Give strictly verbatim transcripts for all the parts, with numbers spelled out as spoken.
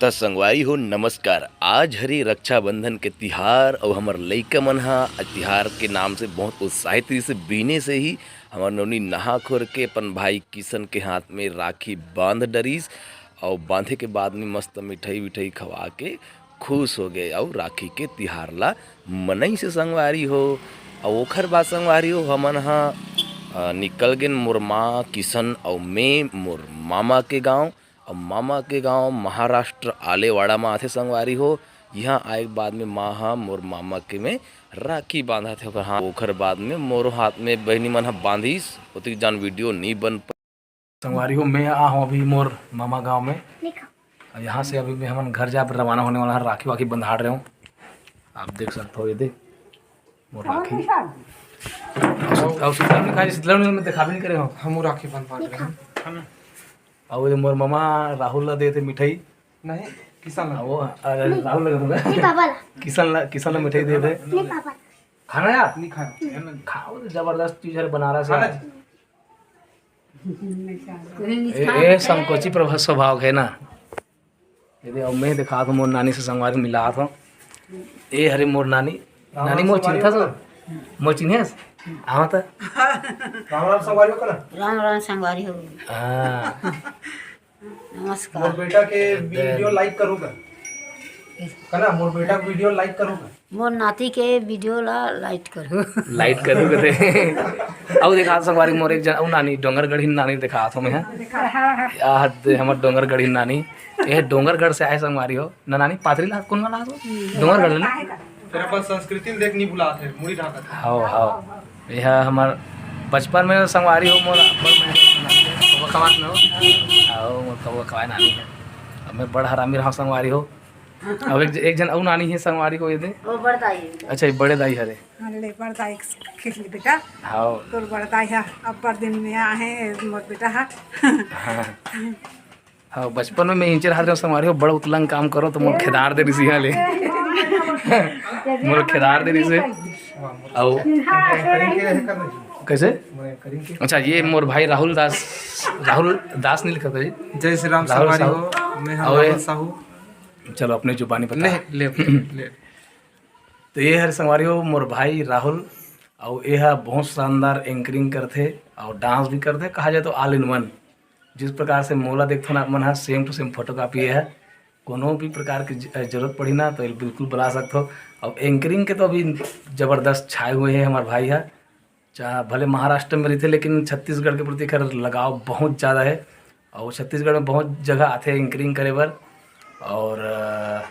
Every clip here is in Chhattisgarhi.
त संगवारी हो, नमस्कार। आज हरे रक्षाबंधन के तिहार अउ हमर लइका मन ह तिहार के नाम से बहुत उत्साहित रहिस हे। बिहने से ही हमर नोनी नहा खोर के अपन भाई किशन के हाथ में राखी बांध डरिस अउ बांधे के बाद में मस्त मिठाई विठाई खवा के खुश हो गे अउ राखी के तिहार ला मनइस हे संगवारी हो। अउ ओखर बाद संगवारी हो, हमन ह, अ, निकल गेन मोर माँ, किशन अउ मैं मोर मामा के गाँव। अब मामा के गांव महाराष्ट्र आलेवाड़ा म आथे संगवारी हो। इहां आए के बाद में माँ ह मोर मामा के में राखी बांधत हे। ओकर, हाँ, ओकर बाद में मोरो हाथ में बहिनी मन ह बांधिस। ओतिक जान वीडियो नहीं बन पा-, संगवारी हो, मैं आ हूँ अभी मोर मामा गांव में। अउ यहाँ से अभी मैं हमन घर जाए बर रवाना होने वाला हूँ। राखी वाखी बंधाड़ रहे हूँ, आप देख सकते हो। ये दे मोर राखी। अउ सुत-, अउ सुतला नहीं खाए, सुतला नहीं, मैं दिखाबे नहीं करे हो। हमू राखी बंधवा दे रहे हैं। अउ ये मोर ममा राहुल ला देथे मिठाई। नहीं, किशन ला। वो, अरे, राहुल ला दूंगा। नहीं, पापा ला। किशन ला, किशन ला मिठाई देथे। नहीं, पापा ला। खाना यार? नहीं खाना। खाओ तो जबरदस्त चीज है बनारस खाना यार। जी। ए, ए, संकोची प्रभा स्वभाव है ना। ये दे, अब मैं दिखात हूँ, मोर नानी से संगवारी मिलात हूँ। ए हरे मोर नानी। नानी, मोर चिन्हथस? मोर चिन्हेस? आवा त। राम राम संगवारी हो कना। राम राम संगवारी हो। हाँ। नमस्कार। मोर बेटा के वीडियो लाइक करू का? कना, मोर बेटा के वीडियो लाइक करू का? मोर नाती के वीडियो ला लाइक करू। लाइक करू कथे। अउ देखा संगवारी, मोर एक जन अउ नानी, डोंगरगढ़ी नानी दिखात हूँ मैं। आह, दे हमर डोंगरगढ़ी नानी। ये डोंगरगढ़ से आए संगवारी हो। ना नानी, पाथरी ला कौन वाला हो? डोंगरगढ़ ले ना? फिर अपन संस्कृति ल देख नहीं भुलात है, मुड़ी ढाकत है। हाओ, हाओ। यह हमर बचपन में संगवारी हो, मोर बड़ महसूस होना है। कबो खवात न हो। हाओ, मोर कबो खवाए नानी है। अब मैं बड़ हरामी रहा संगवारी हो। अब एक, एक जन अउ नानी है संगवारी हो, ये दे। वो बड़ दाई है। अच्छा, ये बड़े दाई हरे। हाँ, ले, बड़ दाई खेल ले बेटा। हाओ। तोर बड़ दाई है, अब्बड़ दिन में आए हैं, मोर बेटा है। हाँ। हाँ, बचपन में मैं इंचर हाथ में संगवारी हो, बड़ उतलंग काम करो तो मोर खेदार दे रिसी ले। मोर खेदार दे रिसे। अउ कैसे? अच्छा, ये मोर भाई राहुल दास, राहुल दास नहीं लिखा था जी। जय श्री राम राहुल संगवारी साहू। हो, मैं हम अउ ये राहुल साहू। चलो, अपनी जुबानी बता। नहीं, ले, ले। तो ये हर संगवारी हो, मोर भाई राहुल, अउ ये ह बहुत शानदार एंकरिंग करथे अउ डांस भी करथे, कहा जाए तो all in one। जिस प्रकार से मोला देखथो ना आप मन ह, same to same photocopy है। कोनो भी प्रकार की ज-, जरूरत पड़ी ना तो बिल्कुल बुला सकथो। अउ एंकरिंग के तो अभी जबरदस्त छाए हुए हैं हमार भाई ह। चाहे भले महाराष्ट्र में रहिथे, लेकिन छत्तीसगढ़ के प्रति एकर लगाव बहुत ज़्यादा है। अउ छत्तीसगढ़ में बहुत जगह आथे एंकरिंग करे बर। अउ, अ,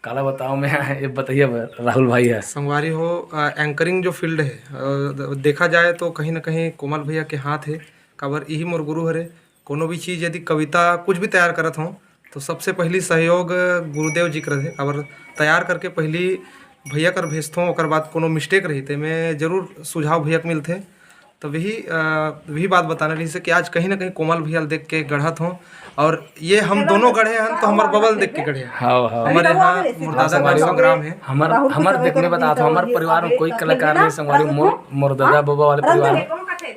काला बताओ मैं, ये बताइए अब, राहुल भाई है। संगवारी हो, अ, एंकरिंग जो फील्ड है, अ, द-, देखा जाए तो कहीं ना कहीं कोमल भैया के हाथ है, काबर इही मोर गुरु हरे। कोनो भी चीज़ यदि कविता कुछ भी तैयार करत हों, तो सबसे पहली सहयोग गुरुदेव जी के रथे, काबर तैयार करके पहली भैया कर भेजथों, ओकर बाद कोनो मिस्टेक रही, ते में जरूर सुझाव भैया के मिलथे। तो वही, अ, वही बात बताना रहिस हे कि आज कहीं ना कहीं कोमल भैया ल देख के गढ़त हों, और ये हम दोनों गढ़े हन तो हमर बबा ल देख के गढ़े हन। हाँ, हाँ। हमर यहाँ मोर दादा का संग्राम है। हमर, हमर देख में बतात हों, हमर परिवार में कोई कलाकार नहीं संगवारी, मोर, मोर दादा बबा वाले परिवार में।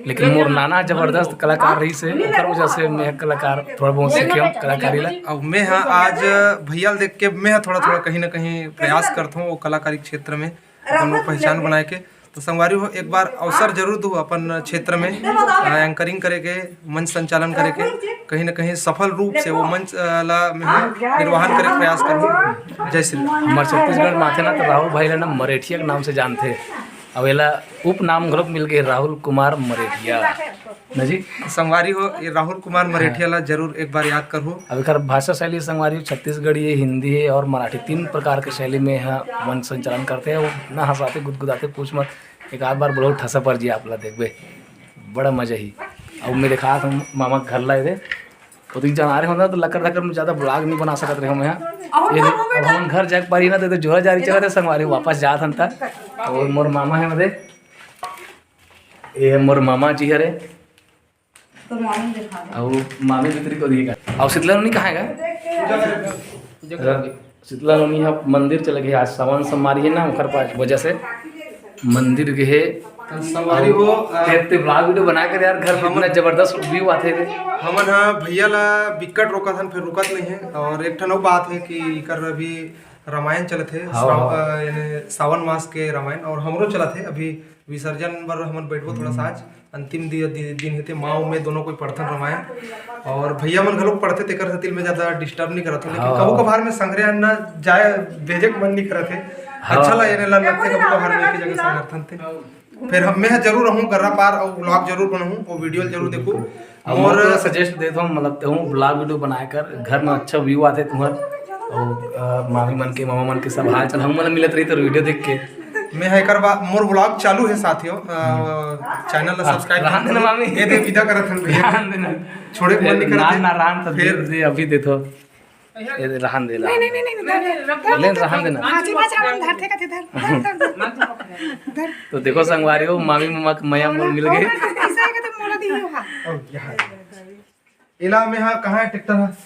लेकिन मोर नाना जबरदस्त कलाकार रहिस हे, ओकर वजह से मैं कलाकार थोड़ा बहुत सीखे हूँ कलाकारी ला। अब मैं हाँ आज भैया ल देख के मैं हाँ थोड़ा, थोड़ा कहीं ना कहीं प्रयास करता हूँ वो कलाकारी क्षेत्र में अपन वो पहचान बनाए के। तो संगवारी हो, एक बार अवसर जरूर दो अपन क्षेत्र में, अ, एंकरिंग करे के, मंच संचालन करे के, कहीं ना कहीं सफल रूप से वो मंच, अ, ला मैं निर्वहन करे के प्रयास करूँ। जय श्री राम। हमर छत्तीसगढ़ में आथे ना तो राहुल भाई ला ना मरेठिया के नाम से जानथे। अब एला उपनाम घलोक मिल गए, राहुल कुमार मरेठिया। ना जी? संगवारी हो, ये राहुल कुमार मरेठिया ला जरूर एक बार याद करहु। अब एकर भाषा शैली संगवारी हो, छत्तीसगढ़ी है, हिंदी है और मराठी, तीन प्रकार के शैली में ह मंच संचालन करथे। वो ना हंसाथे, गुदगुदाथे, पूछ मत। एक आध बार बोलो, ठसा पर जी आप ला देखबे, बड़ा मजा ही। अब मैं देखा था मामा के घर ला दे, ओतिक जाना रहे होता तो लकर धकर में ज्यादा ब्लॉग नहीं बना सकत रहे हम यहाँ। ये अब हम घर जाके पारी ना तो, तो जोरा जारी चलत हे संगवारी, वापस जात हन ता। और मोर मामा है मदे, ये मोर मामा जी हरे। तो मामी दिखा दे। अउ मामी भीतरी को दिएगा। अउ शीतला नोनी कहाँ है? पूजा करे। शीतला नोनी ह मंदिर चले गए, आज सावन सोमवारी है ना, ओकर पास वजह से मंदिर गए। संगवारी हो, अ, तेरे ते vlog video बना कर यार, घर में हमन इतना जबरदस्त view आथे रे। हमन ह भैया ला बिकट रोकत हन, फिर रुकत नहीं है। और एक ठन अउ बात है कि इकर अभी रामायण चलत है, हाँ, श्राव-, हाँ। अ, यानी सावन मास के रामायण, और हमरो चलत है। अभी विसर्जन बर हमन बैठबो थोड़ा सा, आज अंतिम दि-, दि-, दिन हेते, माँ में दोनों कोई पढ़थन रामायण, और भैया मन घलो पढ़थे, तेकर सेती मैं ज्यादा disturb नहीं करत हूँ। लेकिन हाँ। कभू कभार में संगरे अन्ना जाए भेजे के मन नहीं करत है। हाँ। अच्छा ला, यानी ला लगथे कभू कभार में एक जगह संगरथन ते। फिर हम, मैं जरूर रहूँ गर्रा पार और vlog जरूर बनाऊँ, वो video जरूर देखूँ। अब और मैं तो suggest देत हूँ, मतलब, ते हूँ vlog video बनाए कर, घर में अच्छा view आथे तुम्हार, और, अ, मामी मन के, मामा मन के सब हाल चाल हम मन मिलत रही तो video देख के। मैं है कर बा-, मोर vlog चालू है साथियों, अ, channel ला हाँ, subscribe रहन देना मामी। ये दे विदा करत हन भैया। रहन देना। छोड़े के मन नहीं करत ना, है। ना, रहन तो फिर दे, दे, अभी दे तो। ए, रहन दे, नहीं, रहन नहीं, दे। नहीं, नहीं, नहीं, धर, धर, धर, ले, धर, रहन धर, देना। पाँच, पाँच राउंड धर, ठीक है, धर, धर, धर, धर, धर। तो देखो संगवारी हो, मामी ममा के मया मोल मिल गई। ऐसा है कि तुम मोला दियो, हाँ। अब यहाँ। एला में हाँ, कहाँ है ट्रैक्टर? हाँ।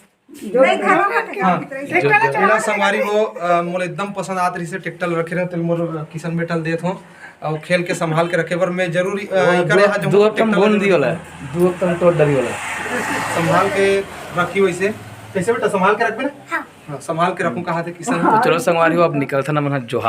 नहीं, घर में हाँ। ट्रैक्टर जो, जो। एला संगवारी हो, अ, मोला एकदम पसंद आत रहिसे ट्रैक्टर रखे रहे, तेल मोर किशन बेटा ल देत हो। और खेल के संभाल के रखे बर मैं जरूरी, अ, वो इकर दो, यहाँ जो दो हफ्ता में ट्रैक्टर बोन लगे दी वाला है, दो हफ्ता में तोड़ डरी वाला है। संभाल के रखी वैसे। कैसे बेटा, संभाल के रखबे ना? हाँ। हाँ, संभाल के रखूँ, कहा थे किशन। तो चलो संगवारी हो, अब निकलथन हमन ह जोहार।